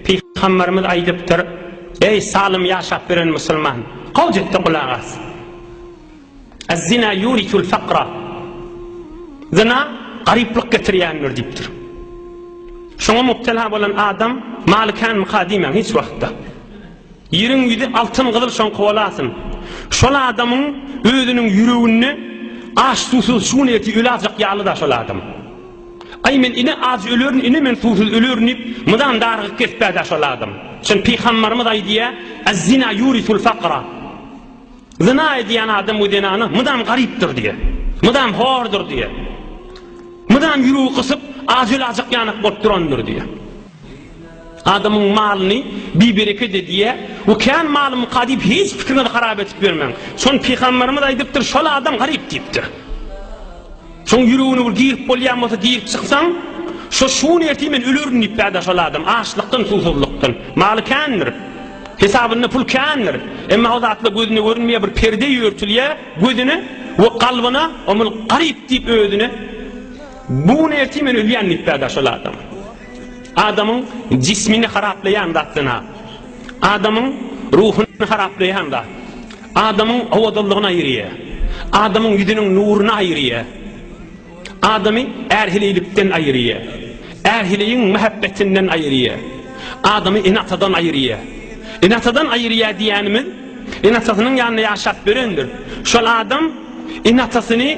Pygamberimiz aýdypdyr, Eý, salym ýaşap ýören musulman, gowja et-de gulak as. Ez-zina yurisul fakra. Zyna garyplyk getirýändir diýipdir. Şoňa mubtela bolan adam maly känmika diýmäň hiç wagtda. Ýeriň ýüzi altyn gyzyl şoňky bolasyn. Şol adamyň özüniň ýüreginde aç susuz şu gün ertir ölajak ýaly-da şol adam. Aý men ine aç ölerin ine men suwsuz ölerin diýip mydam darygyp gezipä-dä şol adam. Çyn pygambarymyz aýdýa, Ez-zina yurisul fakra. Zyna edýän adam we zenana mydam garypdyr diýe. Mydam hordur diýe. Mydam ýüregi gysyp, aç ölajak ýanak bolup durandyr diýe. Adamyň malyny bibereket edýä we kän malymyka diýip hiç pikiriňizi harap edip ýörmäň. Şony pygambarymyz aýdypdyr, şol adam garyp diýipdir. Şoň ýüregine bir girip bolýan bolsa girip çyksaň, şo şu gün ertir men ölerin diýip bäda şol adam açlykdan, suwsuzlykdan. Maly kändir. Hesabynda pul kändir. Emma o zatlar gözüne görünmeýär, bir perde ýörtülýär gözüne we kalbyna, o garyp diýip özüne bu gün ertir men ölýän diýip bäda şol adam. Adamyň jismini haraplaýan zat zyna. Adamyň ruhuny haraplaýan zat. Adamyň owadanlygyny aýyrýar. Adamyň ýüzüniň nuruny aýyrýar. Adamy är-heleýlikden aýyrýar. Är-heleýiň mähebbetinden aýyrýar. Adamy ene-atadan aýyrýar. Ene-atadan aýyrýar diýýänimiz, ene-atasynyň ýanynda ýaşap ýörendir. Şol adam ene-atasyny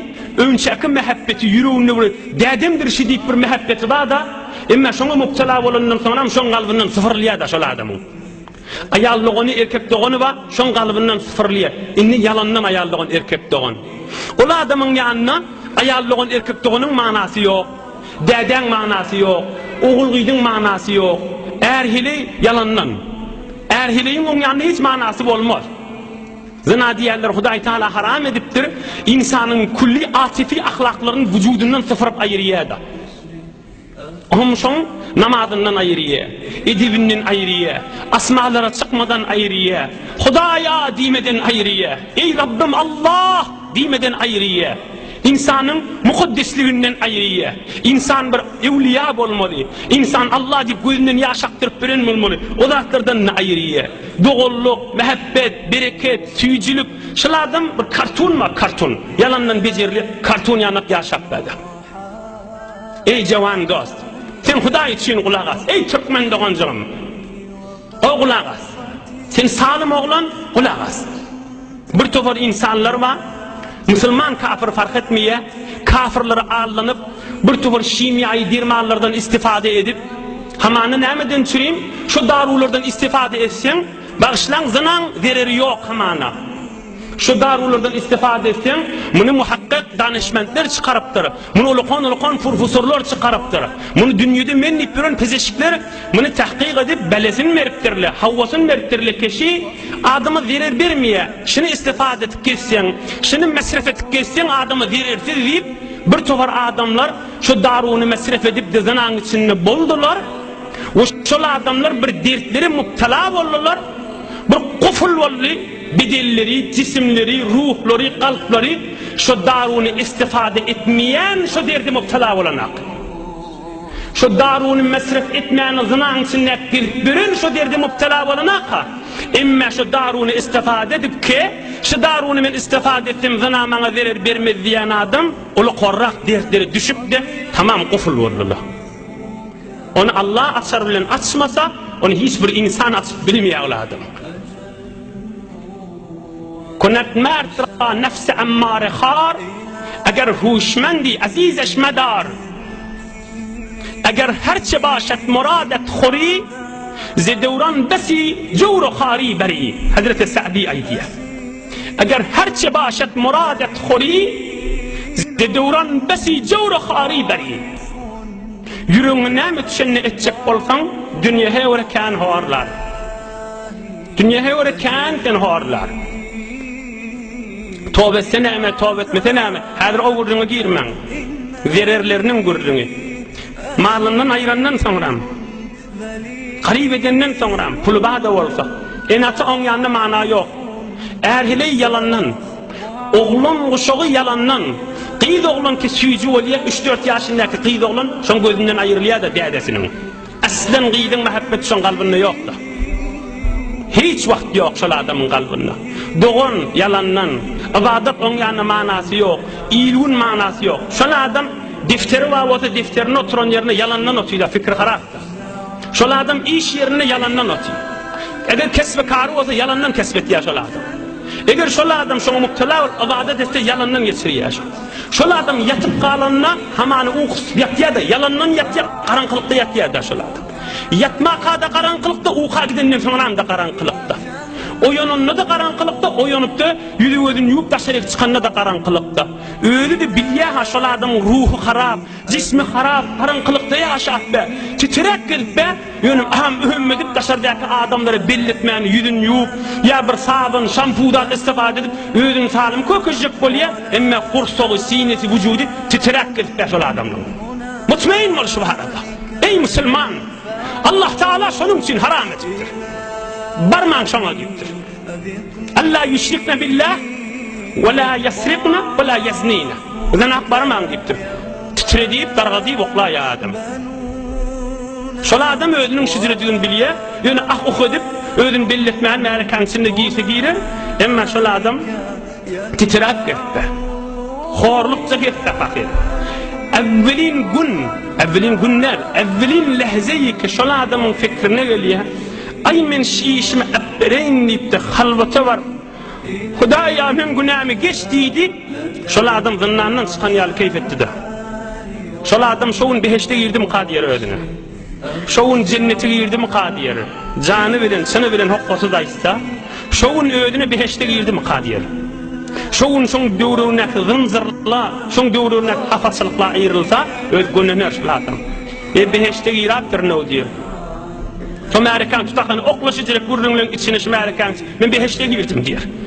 öňçäki mähebbeti ýüreginde bir dädemdir şi diýip bir mähebbeti bar-da, emma şoňa mubtala bolandan soňram şoň kalbyndan sypyrylýar-da şol adamyň. Aýal dogany, erkek dogany bar, şoň galbyndan sypyrylýar. Indi ýalandan aýal dogan, erkek dogan. Ol adamyň ýanynda aýal dogan, erkek doganyň manasy ýok. Dädäň manasy ýok. Ogul-gyzyň manasy ýok. Är-heleý ýalandan. Är-heleýiň oň ýanynda hiç manasy bolmaz. Zyna diýýärler Hudaý Taala haram edipdir, ynsanyň külli atyfy ahlaklaryny wujudyndan sypyryp aýyrýar-da. Oňşoň namazyndan aýyrýa, edebinden aýyrýa, asmanlara çykmadan aýyrýa, Hudaýa diýmeden aýyrýa, Eý Rabbym Allah diýmeden aýyrýa, ynsanyň mukaddesliginden aýyrýa. Ynsan bir öwlüýä bolmaly, ynsan Allah diýip gözünden ýaş akdyryp bilen bolmaly, o zatlardan-da aýyrýa. Doganlyk, mähebbet, bereket, süýjülik, şul adam bir kartun bar, kartun, ýalandan bejerilýä, kartun ýanak ýaşap bäde. Eý jawan dost, sen Hudaý üçin gulak as. Eý türkmen doganjygym, o gulak as. Sen salym oglan, gulak as. Bir topar insanlar bar, musulman kafir fark etmeýär, kafirlere aldanyp, bir topar şimiýaýy dermanlardan istifade edip, hamana nämeden çürim, şu darulardan istifade etseň, bagyşlaň zynaň zereri ýok hamana. Şu darulardan istifada etseň, muny muhakkyk danyşmentler çykarypdyr, muny ulukan-ulukan purfusorlar çykarypdyr, muny dünýede men diýip ýören pezeşikler muny tahkyk edip belesini beripdirler, hawasyny beripdirler keşi adama zerer bermeýär, şuny istifada edip gezseň, şuny mesref edip gezseň adama zerersiz diýip, bir topar adamlar şu daruny mesref edip-de zynaň içinde boldular we şol adamlar bir dertlere mubtala boldular, bir guful boldy. Bedenleri, jisimleri, ruhlary, kalplary şo daruny istifade etmeýän şo derde mubtala bolanak. Şo daruny mesref etmäni zynaň içindäk gezip ýören şo derde mubtala bolanaka. Emme şo daruny istifade edip ke, şu daruny men istifade etsem zyna maňa zerer bermez diýen adam uly korrak dertlere düşüp-de tamam guful boldular. Ony Allah açar bilen açmasa, ony hiç bir insan açyp bilmeýär ol adamyň. Kunet merd ra nefsi emmare har, Eger huşmendi azizeş medar. Eger herçe başet muradet huri, Ze döwran besi jowr u hary beri. Hezreti Sa'di aýdýar. Eger herçe başet muradet huri, Ze döwran besi jowr u hary beri. Ýüregiňe näme düşenini etjek bolsaň, dünýähe görä kän horlar. Dünýähe görä kän sen horlar. Toba etse näme, toba etmese näme? Häzir o gürrüňe girmäň. Zererleriniň gürrüňi. Malyndan aýrandan soňram, garyp edenden soňram, puly bar-da bolsa, ene-ata oň ýanynda mana ýok. Är-heleý ýalandan, oglan guşagy ýalandan, gyz oglanky süýji bolýar, üç-dört ýaşyndaky gyz oglan şoň gözünden aýrylýar-da dädesiniň. Aslan gyzyň mähebbeti şoň kalbynda ýokda. Hiç wagt ýok şol adamyň kalbynda. Dogan ýalandan, ybadat oň ýanynda manasy ýok, il-gün manasy ýok. Şol adam defteri bar bolsa defterinde oturan ýerinde ýalandan otyr-da, fikri harapdyr. Şol adam iş ýerinde ýalandan otyr. Eger kesbi kary bolsa ýalandan kesp etýär şol adam. Eger şol adam şoňa mübtela bolup ybadat etse ýalandan geçirýär şol. Şol adam ýatyp galanda hamany ukusy tutup ýatýar-da, ýalandan ýatýar, garaňkylykda ýatýar-da şol adam. Ýatmaka-da garaňkylykda, uka gidenden soňram-da garaňkylykda. Oýananda-da garaňkylykda, oýanyp-da ýüzi-gözüni ýuwup daşaryk çykanda-da garaňkylykda. Özi-de bilýär-ha şol adamyň ruhy harap, jismi harap, garaňkylykda ýaşap be, titräp gelip be, Ýöne aham-ühüm edip daşardaky adamlara belli etmän ýüzüni ýuwup, ýa bir sabyn, şampu zat istifade edip, özüni salym kökezjek bolýar, emme gursagy, sinesi, wujudy titräp gezipýär şol adamlaryň. Mutmain bol şu barada. Eý musulman! Allah Taala şonuň üçin haram edipdir. Barmaň şoňa diýipdir. Alla ýüşrikne billah we la ýesrikne we la ýeznine. Zyna barmaň diýipdir. Titredip, dargadyp oklaýar adam. Şol adam özüniň şüjredigini bilýär, ýöne ah-uh edip, özüni belli etmän märekäň içinde girse girer, emma şol adam titräp gezse, horlukça gezse pahyr. Äwwelin gün, äwwelin gün däl, äwwelin lähzeýi ki şol adamyň pikrine gelýär, Aý men şu işimi äpbereýin diýip-de halwata baryp, Hudaýa meň günämi geç diýdi, şol adam zyndandan çykan ýaly keýp etdi-de. Şol adam şo gün behişde girdimika diýer özüne. Şo gün jennete girdimika diýer. Jany bilen, çyny bilen hokgasyz aýtsa, şo gün özüne behişde girdimika diýer. Şo gün şoň döwregindäki zynjyrla, şoň döwregindäki hapaçylykla aýrylsa, öz gönener şol adam. E behişde girapdyryn-ow diýer. Şo märekäň tutakany oklaşyjyrak gürrüňleň içine şu märekäň men behişde girdim diýer.